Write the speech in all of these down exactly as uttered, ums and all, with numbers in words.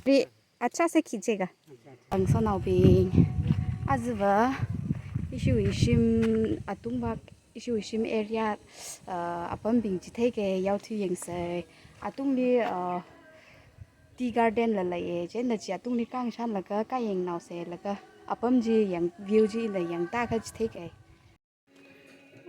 Ri, अच्छा से खींचेगा। Angsānaobing, ajava, ishiwui shim atungvak, ishiwui shim area, uh, apambing chitheikei, yaothui yangsa. Atungli, uh, tea garden la leiya, chieina chi atungli khangashanlaga kayangnaosa, laga apam chi yang, view chila yangtākha chitheikei.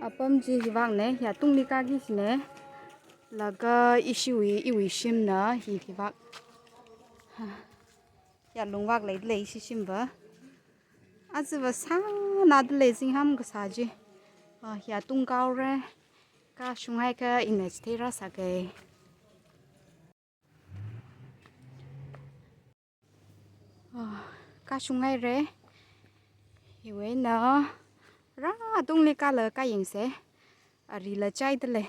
Apam chi hivakna, ya tungli kaki china, laga ishiwui, iwui shimna hi hivak. Ha. Ya lungvak leidalei ishi shimva. Ajava sānadalei zingham kasā chi. Ah, ya tungkaora. Kashunghaiakha ina chitheirāsākei. Ah, kashunghaira. Hiwui eina rā tungli kālaga kayangsa. Arila chaidalei.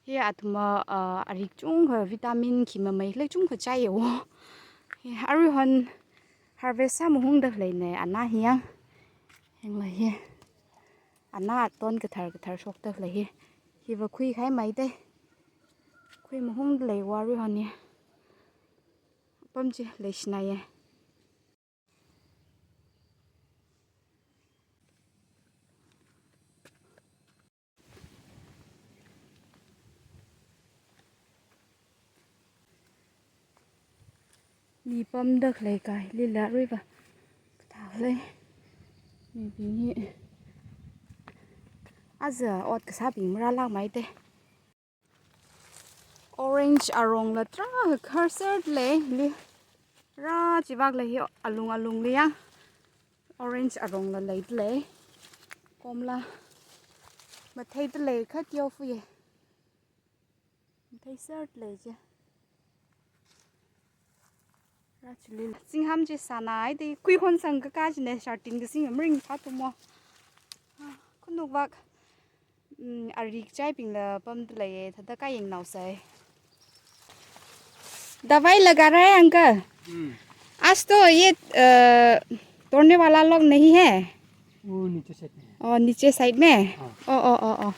Hi athumva, ah, ari kachungkha vitamin khi mamei khalei kachungkha chaiya wo. Hi aruihon harvest sāmahungdaleina, anā hi yang. Yanglu hi. Anā ton kathar kathar shokdalei hi. Hiva khuikahai maida. Khuimahungdalei wo aruihon hi. Apam chi leishinaiya. Mi pamdalei kahailila aruiva. Kathālei. Mibing hi. Aja ot kasābing marālāk maida. Orange arongla tarākha kharser lei, li. Rā chivakla hi alung alungli ya. Orange arongla leidalei. Komla. Matheidalei kha teofuya. Matheiser lei chi. Rā chili. Zingham chi sānai da kuihon sangkaka china sharting kasing maringphāthumo. Ah, khanukvak. Mm, ari kachaibingla pamdalei, thāda kayangnaosa. दवाई लगा रहा है अंकल? हम्म। आज तो ये, अ, तोड़ने वाला लोग नहीं है। वो नीचे साइड में है। ओ, नीचे साइड में? हाँ। ओ, ओ, ओ, ओ।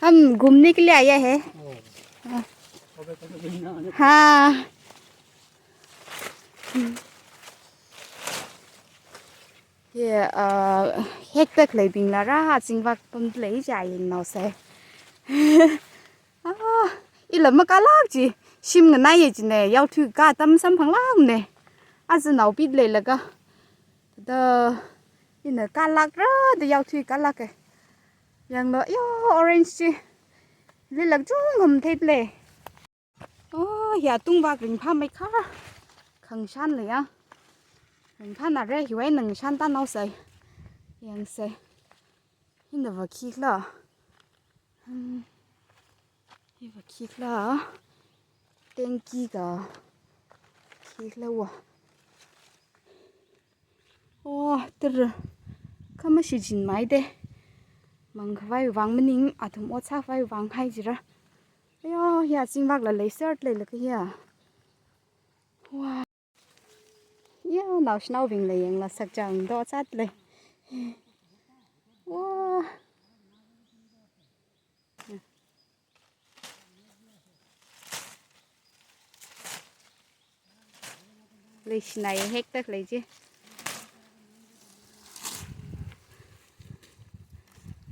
हम घूमने के लिए आया है। ओ। हाँ। कभी, कभी घूमना आने हाँ। Hi, ah, hekta khaleibingla rā, azingvak pamdalei chi yangnaosa. Ah, ila makālāk chi, shim nganaiya china, yaothui kha atam samphanglākna. Aja naobing leilaga. Da, ina kālākrada yaothui kālāka. Yanglu, yo, orange chi. Lilak chungam theidalei. Oh, ya tungvak ringphāmeikha. Khangashanla ya. Ringphānara, hiwui eina ngashantānaosa. Yangsa. Hinava khikhala. Hmm. Hiva khikhala. Tengki ka. Khikhala wa. Oh, tara. Khamashichin maida. Mangkhavai vang maning, athum ot sākhavai vang hai jira. Ayo, ya zingvakla leiser leilaga ya. Wow. Ya, naoshinaobingla yanglu sakchang do zatlei. Wow. Leishinai hekta khalei chi.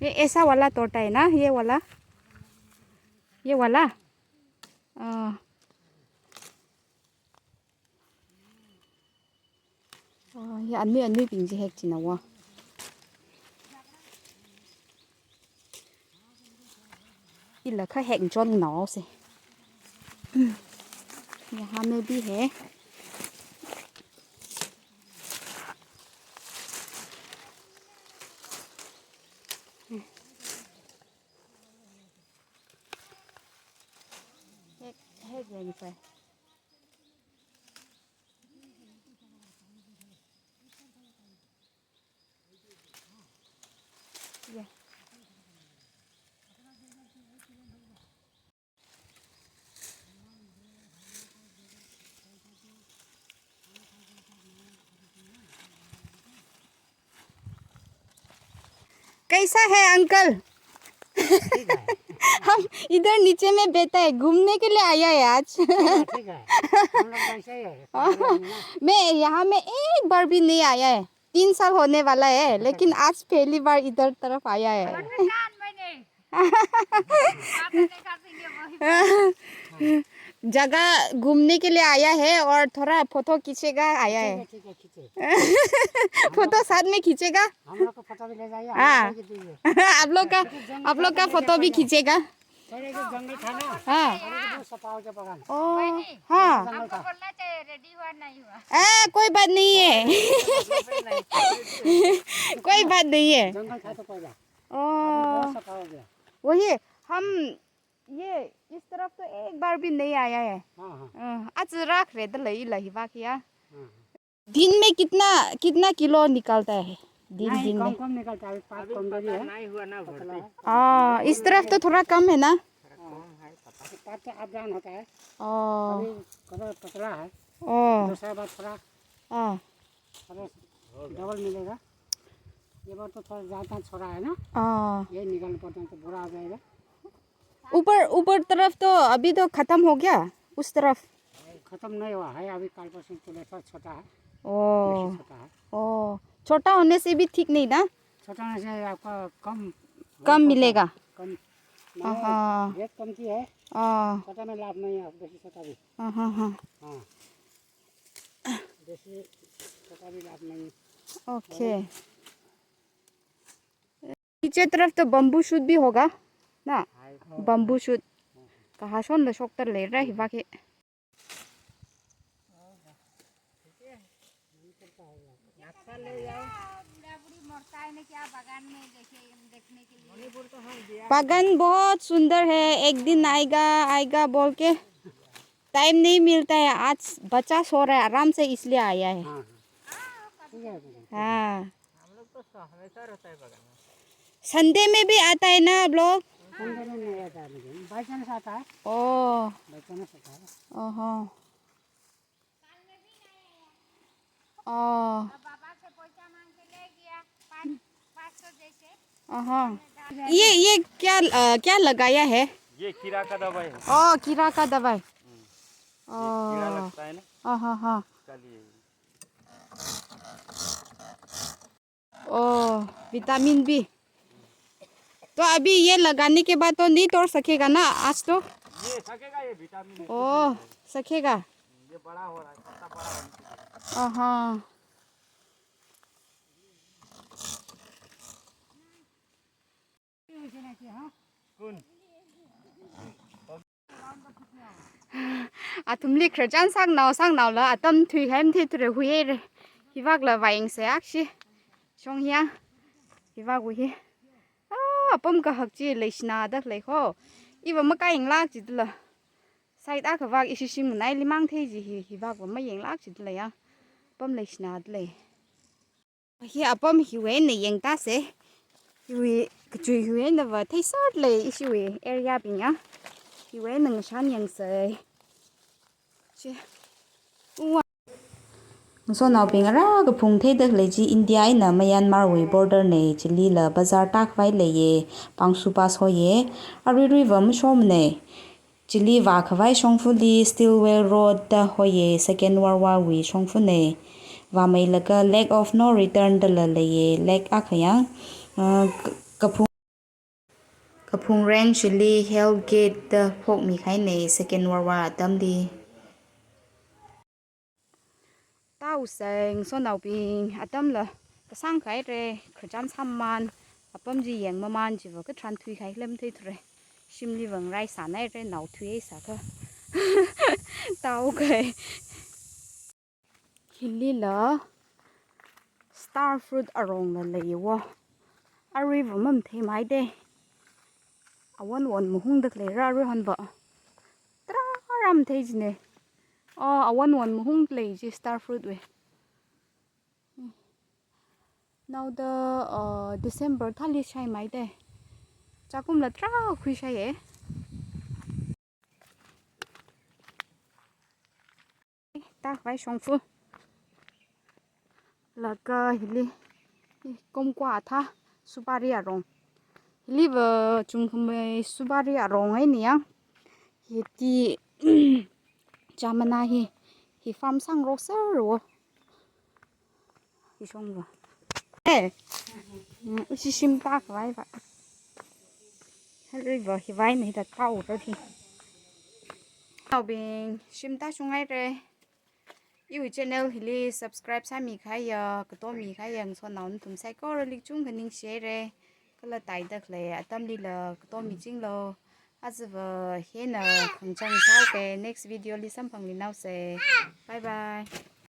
ये ऐसा वाला तोड़ता है ना, ये वाला? ये वाला? हाँ। Ah, ya anui anuibing chi hek china wa. Ila kha hek chonnaosa. Hmm. Yaha maybe hai. Hmm. Hek, hek yangsa. कैसा है अंकल? ठीक है। हम इधर नीचे में बैठा है, घूमने के लिए आया है आज। ठीक है, ठीक है। हम लोग वैसे ही है, पहाड़ी में ना। मैं यहाँ में एक बार भी नहीं आया है, तीन साल होने वाला है, लेकिन आज पहली बार इधर तरफ आया है। जगह घूमने के लिए आया है और थोड़ा फोटो खींचेगा आया है। ठीक है, ठीक है, खींचे। फोटो साथ में खींचेगा। हम लोग को फोटो भी ले जाइए, हम हाँ। लोग को भी दीजिए। आप लोग का, आप लोग का फोटो भी खींचेगा। पहले जो जंगल था ना, हाँ। अभी तो बहुत सफा हो गया बगान। ओ, हाँ। जंगल था। हमको बोलना चाहिए, रेडी हुआ नहीं हुआ। ए, कोई बात नहीं है। कोई बात नहीं है। जंगल था तो पहले। ओ। अभी बहुत सफा हो गया। वही, हम ये इस तरफ तो एक बार भी नहीं आया है। हाँ, हाँ। अ, आज राख रे, दलई ला हिवा किया। हाँ, हाँ। दिन में कितना, कितना किलो निकलता है? दिन, नहीं, दिन कम, में? कम निकलता है, पात अभी कमजोरी पता है। नहीं हुआ ना पतला भर्ती। है। हाँ, इस तरफ तो थोड़ा कम है ना? हाँ, हाँ, पात तो up down होता है। ओ। कभी, कभी पतला है। ओ। दूसरा बार थोड़ा हाँ। अरे, डबल मिलेगा। ये बार तो थोड़ा ज़्यादा छोड़ा है ना, हाँ। ये निकालना पड़ता है तो बुरा हो जाएगा। ऊपर, ऊपर तरफ तो अभी तो खत्म हो गया, उस तरफ। खत्म नहीं हुआ है, अभी कल परसों के लिए थोड़ा छोटा है, ओ। बेसी छोटा है। ओ, छोटा होने से भी ठीक नहीं ना? छोटा होने से आपका कम, कम मिलेगा। कम, हाँ, हाँ। रेट कम की है। हाँ। छोटा में लाभ नहीं है, बेसी छोटा भी। हाँ, हाँ, हाँ। हाँ। बेसी छोटा भी लाभ नहीं। ओके। नीचे तरफ तो bamboo shoot भी होगा ना? हाँ, हाँ। Bamboo shoot। कहाँ सोन लो शोक तर ले रहा है बाकी। बूढ़ा बूढ़ी मरता है ना क्या बागान में, देखिए, देखने के लिए। बागान बहुत सुंदर है, एक दिन आएगा, आएगा बोल के टाइम नहीं मिलता है। आज बच्चा सो रहा है, आराम से इसलिए आया है। हाँ, हाँ। ठीक है, ठीक है। हाँ। हम लोग तो स-, हमेशा रहता है बगान में। संडे में भी आता है ना आप लोग? संडे में नहीं आता है, लेकिन बाई चांस आता है। ओ। बाई चांस आता है। ओहो। ओ। बाबा से पैसा मांग के ले गया, पाँच, पाँच सौ जैसे। ओहो। ये, ये क्या, अ, क्या लगाया है? ये कीड़ा का दवाई है। ओ, कीड़ा का दवाई। हम्म। ओ। ये कीड़ा लगता है ना? हाँ, हाँ, हाँ। उसका लिए। ओ, विटामिन बी। तो अभी ये लगाने के बाद तो नहीं तोड़ सकेगा ना आज तो? ये सकेगा, ये विटामिन है, ओ, कुछ नहीं है। सकेगा। ये बड़ा हो रहा है, पत्ता बड़ा होने के लिए। हाँ। Athumli khararchan sāngnao sāngnaola atam thuihai matheithura huire. Hivakla vāyangsa akshi. Shong hiya. Hivak wu hi. Ah, apam kahak chi leishina dak lei ho. Iva makāyanglāk jidala. Side akhavak ishi shim nganai limang thei ji hi, hivak va mayanglāk jidala ya. Apam leishina dalei. Hi apam hiwui eina yangtāse. Hiwui, kachui hiwui eina va theisālei ishiwui area bing ya. Hiwui eina ngashan yangse. Chi. Uwa. Ngasotnaobing ara kaphung theidalei chi India eina Myanmar wui border nei, chilila bazar tākhavai leiye, Pangsu Pass hoye, aruirui va mashomane. Chili vākhavai shongfali Stillwell Road da hoye, Second World War wui shongfane. Vāmeilaga Lake of No Return dala leiye, lake akha yang, uh, k-, kaphung, kaphung range li Hell Gate da phokmikhaine, Second World War atamli. Tauseng, ngasotnaobing, atamla kasāngkhaire, khararchan sāmamān, apam chi yangmamān chiva katharan thuikhai lem theithura. Shimli vāngraisānaire, nao thuihaisākha. Taukhai. Hilila star fruit arongla leiwo. Arui va mamatheimaide. Awon won mahung dakleira arui hon va. Tarākha mathei jine. Oh, awon won mahung lei ji star fruit wui. Naoda, uh, December thāli shaimaide. Chakumla tarākha khuishaiye. Tākhavai shongfa. Laga hili. Kumkwa athā, supari arong. Liva chungkhamei supari arong eina yang. Hiti chamana hi, hi farm sangrok sāro. Hi shongva. Eh, mm, ishi shimta khavai va. Hariva hivai na hithā tāura hi. Naobing, shimta shunghaira. Iwui channel hili subscribe sāmikahaiya, katomikahaiya ngasotnao nathum saikorali chungkha ningshihaira. Kala taida khalei atamlila katomichinglu. Ajava hina khangachang sāuke, next video li samphangluinaosa. Bye bye.